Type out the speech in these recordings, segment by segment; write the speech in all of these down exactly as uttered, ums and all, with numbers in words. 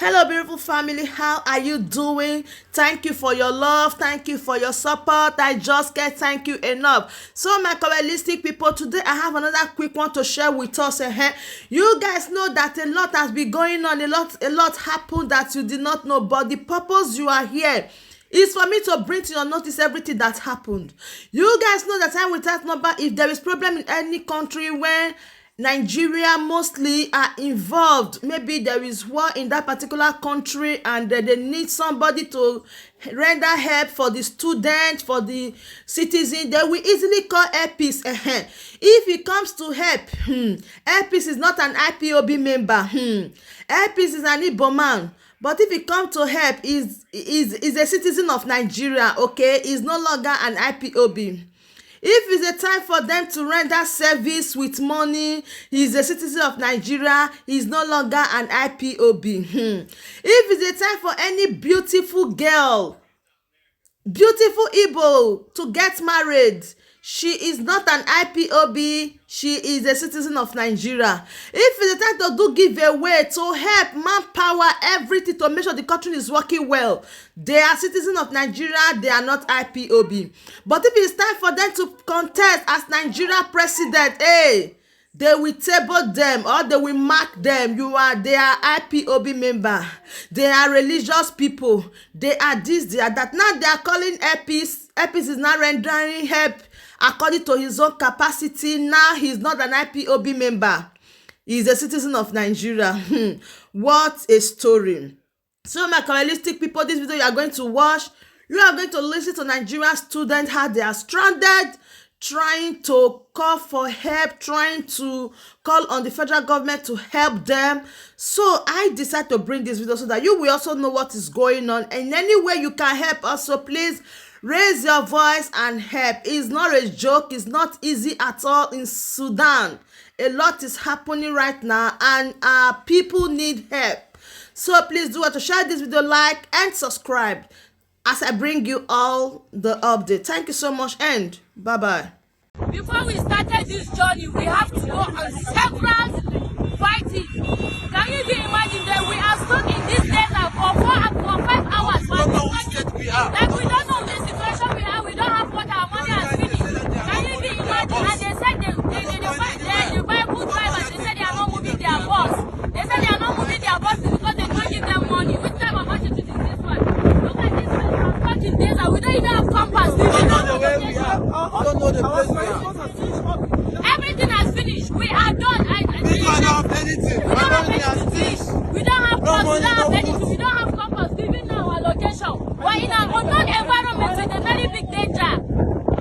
Hello, beautiful family. How are you doing? Thank you for your love. Thank you for your support. I just can't thank you enough. So, my coralistic people, today I have another quick one to share with us. Eh, you guys know that a lot has been going on. A lot, a lot happened that you did not know. But the purpose you are here is for me to bring to your notice everything that happened. You guys know that time without number, if there is problem in any country when Nigeria mostly are involved, maybe there is war in that particular country and uh, they need somebody to render help for the student, for the citizen, they will easily call Air Peace. Ehen. If it comes to help, hmm, Air Peace is not an I P O B member. Hmm. Air Peace is an Igbo man. But if it comes to help, is is is a citizen of Nigeria, okay? Is no longer an I P O B. If it's a time for them to render service with money, he's a citizen of Nigeria, he's no longer an I P O B. Hmm. If it's a time for any beautiful girl, beautiful Igbo to get married, she is not an I P O B, she is a citizen of Nigeria. If it's a time to do giveaway, to help manpower, everything to make sure the country is working well, they are citizens of Nigeria, they are not I P O B. But if it's time for them to contest as Nigeria president, hey, they will table them or they will mark them. You are, they are I P O B member. They are religious people. They are this, they are that. Now they are calling Air Peace. Air Peace is now rendering help according to his own capacity. Now he's not an I P O B member. He's a citizen of Nigeria. Hmm. What a story. So, my coralistic people, this video you are going to watch, you are going to listen to Nigerian students, how they are stranded, trying to call for help, trying to call on the federal government to help them. So I decide to bring this video so that you will also know what is going on. And any way you can help us, so please raise your voice and help. It's not a joke. It's not easy at all in Sudan. A lot is happening right now, and our people need help. So please do want to share this video, like and subscribe as I bring you all the update. Thank you so much and bye bye. Before we started this journey, we have to go on several fighting. Can you even imagine that we are stuck in this desert for four for five hours? We don't know which state we are. Like, we don't know the situation we are. We don't have water. Our money has finished. Can you even imagine? And they said they they they, they, buy, they, they buy good drivers. They said they are not moving their bus. They said they are not moving their bus because they don't give them money. Which type of attitude is this one? Look at this place. We are stuck in desert. We don't even have compass. We don't know the way we are. We don't know the place we are. Everything has finished. We are done. I, I, we don't have anything. We don't have anything to eat. We don't have clothes. We don't have anything. We don't have compass. Even now, our location. We're in an unknown environment with a very big danger.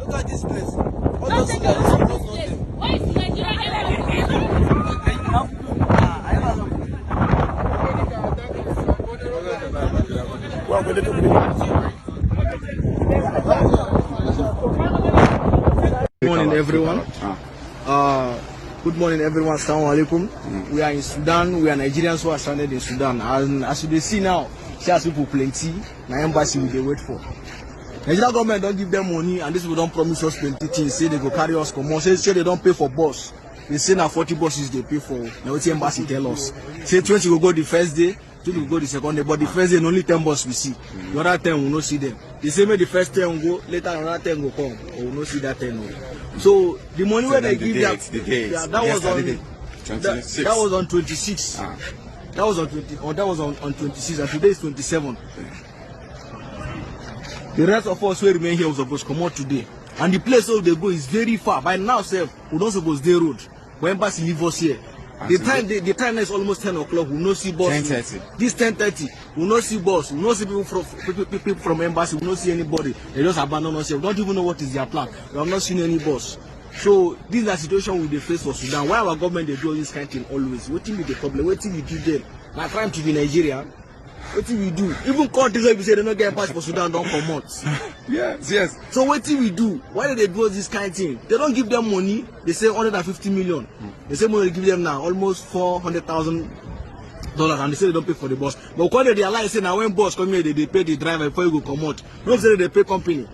Look at this place. All those things are just nothing. Why is Nigeria everywhere? Good morning, everyone. Uh, good morning, everyone. Assalamu alaikum. We are in Sudan. We are Nigerians who are stranded in Sudan. And as you dey see now, see as people plenty. Na embassy we dey wait for. Nigerian government don give them money, and these people don promise us plenty things. Say they go carry us comot. Say, say they don pay for bus. They say na forty buses they pay for. Na wetin embassy tell us. Say twenty go go the first day, twenty go go the second day. But the first day, na only ten bus we see. The other ten, we no see them. They say make the first ten go, later another ten go come. But we no see that ten o. So the money wey they give that, yeah, that was on, that, that was on twenty-six. That was on twenty, or that was on, on twenty-six, and today is twenty-seven. The rest of us wey remain here, we suppose comot today. And the place wey we dey go is very far. By now sef, we don suppose dey road. But embassy leave us here. The time, the, the time now is almost ten o'clock. We no see bus. Ten thirty. This ten thirty, we no see bus. We no see people from, people, people from embassy. We no see anybody. They just abandon us here. We don't even know what is their plan. We have not seen any bus. So this is the situation we dey face for Sudan. Why our government dey do all this kind thing always? Wetin be the problem? Wetin we do them? Na crime to be Nigeria. Wetin we do? Even countries wey be say they no get embassy for Sudan don comot. Yes, yes. So wetin we do? Why they dey do all this kind thing? They don give them money. They say hundred and fifty million. They say money they give them now almost four hundred thousand dollars, and they say they don pay for the bus. But when they realize say na when bus come here, they dey pay the driver before you go comot. No say they dey pay company.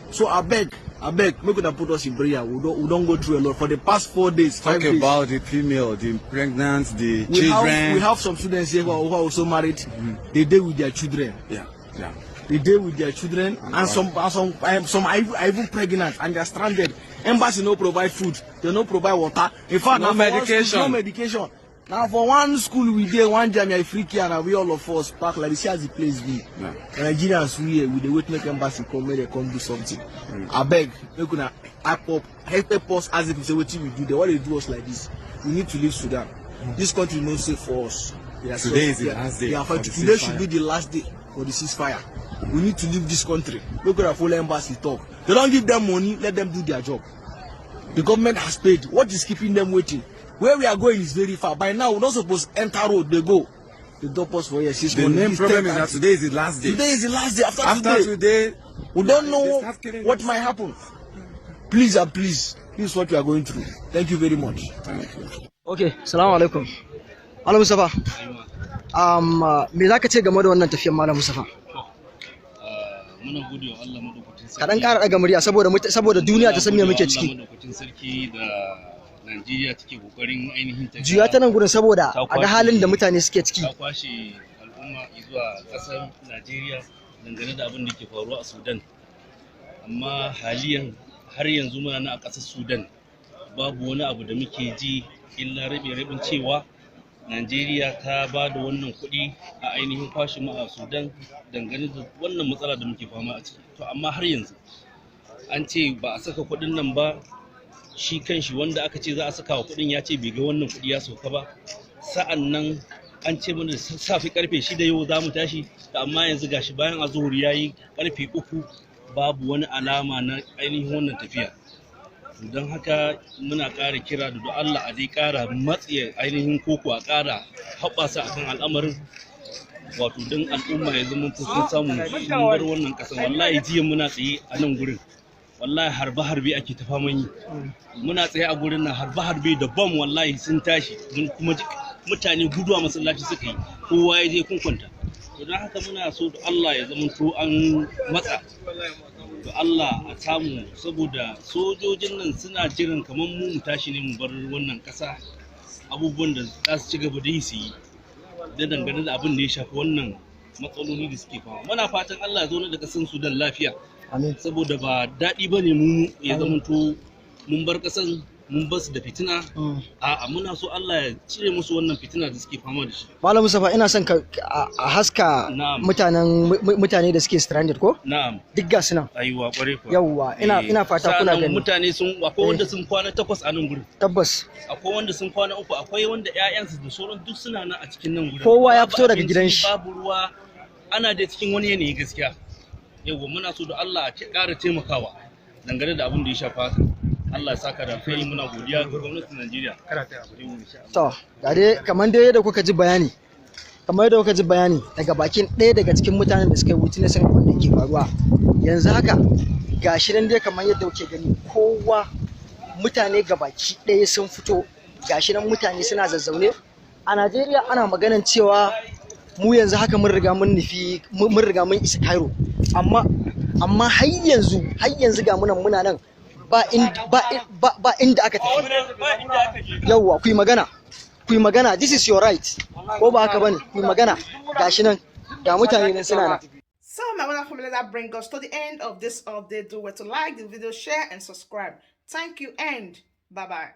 So abeg, Abeg, make una put us in prayer. We don, we don go through a lot for the past four days, five Talk days. About the female, the pregnant, the We have, children. We have some students here who are, who are also married. They dey with their children. Yeah, yeah. They dey with their children, and some, and some, um, some are even, are even pregnant, and they are stranded. Embassy no provide food. They no provide water. In fact, No na for one medication. School, no medication. Now for one school we dey, one Jamia Africa, and we, all of us pack like this. See as the place be. Yeah. Nigerians, we here, we dey wait make embassy come, make they come do something. Abeg, make una help up, help, help us as if we say wetin we do there. Why they do us like this? We need to leave Sudan. This country no safe for us. They are Today is the they are- last day they are for fighting. the Today should ceasefire. Be the last day for the ceasefire. We need to leave this country. Make una follow embassy talk. They don't give them money, let them do their job. The government has paid. What is keeping them waiting? Where we are going is very far. By now, we don't suppose enter road. They go. They drop us for here. Six The months. main It's problem ten is that thirty. Today is the last day. Today is the last day. After, After today, today, we don't they know start killing what us. Might happen. Please and please, this is what we are going through. Thank you very much. Okay, salamu alaikum. Malam Mustapha, um, uh, me za ka ce game da wannan tafiyar Malam Mustapha? Ah, muna gode wa Allah madaukakin sarki. Ka dan ƙara ɗaga murya saboda mut- saboda duniya ta san me muke ciki. Madaukakin sarki da Najeriya take kokarin ainihin ta Juya ta nan gurin saboda a ga halin da mutane suke ciki. Ta kwashe al'umma zuwa ƙasar Najeriya dangane da abin da ke faruwa a Sudan. Amma haliyan har yanzu muna nan a ƙasar Sudan. Babu wani abu da muke ji illa rabe-raben cewa Najeriya ta ba da wannan kuɗi a ainihin kwashe mu a Sudan dangane da wannan matsala da muke fama a ciki. To amma har yanzu an ce ba a saka kuɗin nan ba, shi kanshi wanda aka ce za a saka wa kuɗin ya ce bai ga wannan kuɗi ya sauka ba. Sa'an nan an ce mana da sassafe karfe shida yau za mu tashi, to amma yanzu gashi bayan azuhur ya yi karfe uku, babu wani alama na ainihin wannan tafiya. Don haka muna ƙara kira da duk Allah a dai ƙara matse ainihin koko a ƙara haɓasa akan al'amarin, wato don al'umma ya zama sun samu sun bar wannan ƙasa. Wallahi jiya muna tsaye a nan gurin, wallahi harbe-harbe ake ta faman yi. Muna tsaye a gurin nan, harbe-harbe da bom wallahi sun tashi. Mun kuma ji mutane guduwa masallaci suka yi, kowa ya je kunkunta. To don haka muna so da Allah ya zama to an matsa da Allah a samu, saboda sojojin nan suna jiran kamar mu mu tashi ne mu bar wannan ƙasa, abubuwan da za su ci gaba da yi su yi da dangane da abin da ya shafi wannan matsaloli da suke fama. Muna fatan Allah ya zauna da ƙasar Sudan lafiya. Amin. Saboda ba daɗi ba ne mu ya zamanto mun bar ƙasan mun bar su da fitina. Mm. A'a, muna so Allah ya cire musu wannan fitina da suke fama da shi. Malam Mustapha, ina son ka a a haska Na'am. Mutanen mu- mutane da suke stranded ko? Na'am. Duk ga su nan. Aiwa, kware kuwa. Yawwa, ina Eh, ina fata kuna sa'annan gani. Mutane sun, akwai Eh. Wanda sun kwana takwas a nan gurin. Tabbas. Akwai wanda sun kwana uku, akwai wanda ƴaƴansu da sauran duk suna nan a cikin nan gurin. Kowa ya Babu fito daga abinci, gidan shi. Babu ruwa, ana da cikin wani yanayi gaskiya. Yawwa, muna so da Allah a ƙara taimakawa dangane da abin da ya shafa haka. Allah ya saka da alkhairi, muna godiya ga gwamnatin Najeriya. To, ga dai kamar dai yadda kuka ji bayani. Kamar yadda kuka ji bayani daga bakin ɗaya daga cikin mutanen da suka yi witnessing abin da ke faruwa. Yanzu haka gashi nan dai kamar yadda kuke gani, kowa, mutane gabaki ɗaya sun fito. Gashi nan mutane suna zazzaune. A Najeriya ana maganan cewa mu yanzu haka mun riga mun nufi mun mun riga mun isa Cairo. Amma amma har yanzu har yanzu ga munan muna nan ba in, ba, in- ba, ba inda aka tafi. Yawwa, ku yi magana. Ku yi magana. This is your right. Ko ba haka bane? Ku yi magana. Gashi nan. Ga mutane nan suna nan. So my wonderful family, that brings us to the end of this update. Do well to like the video, share and subscribe. Thank you and bye bye.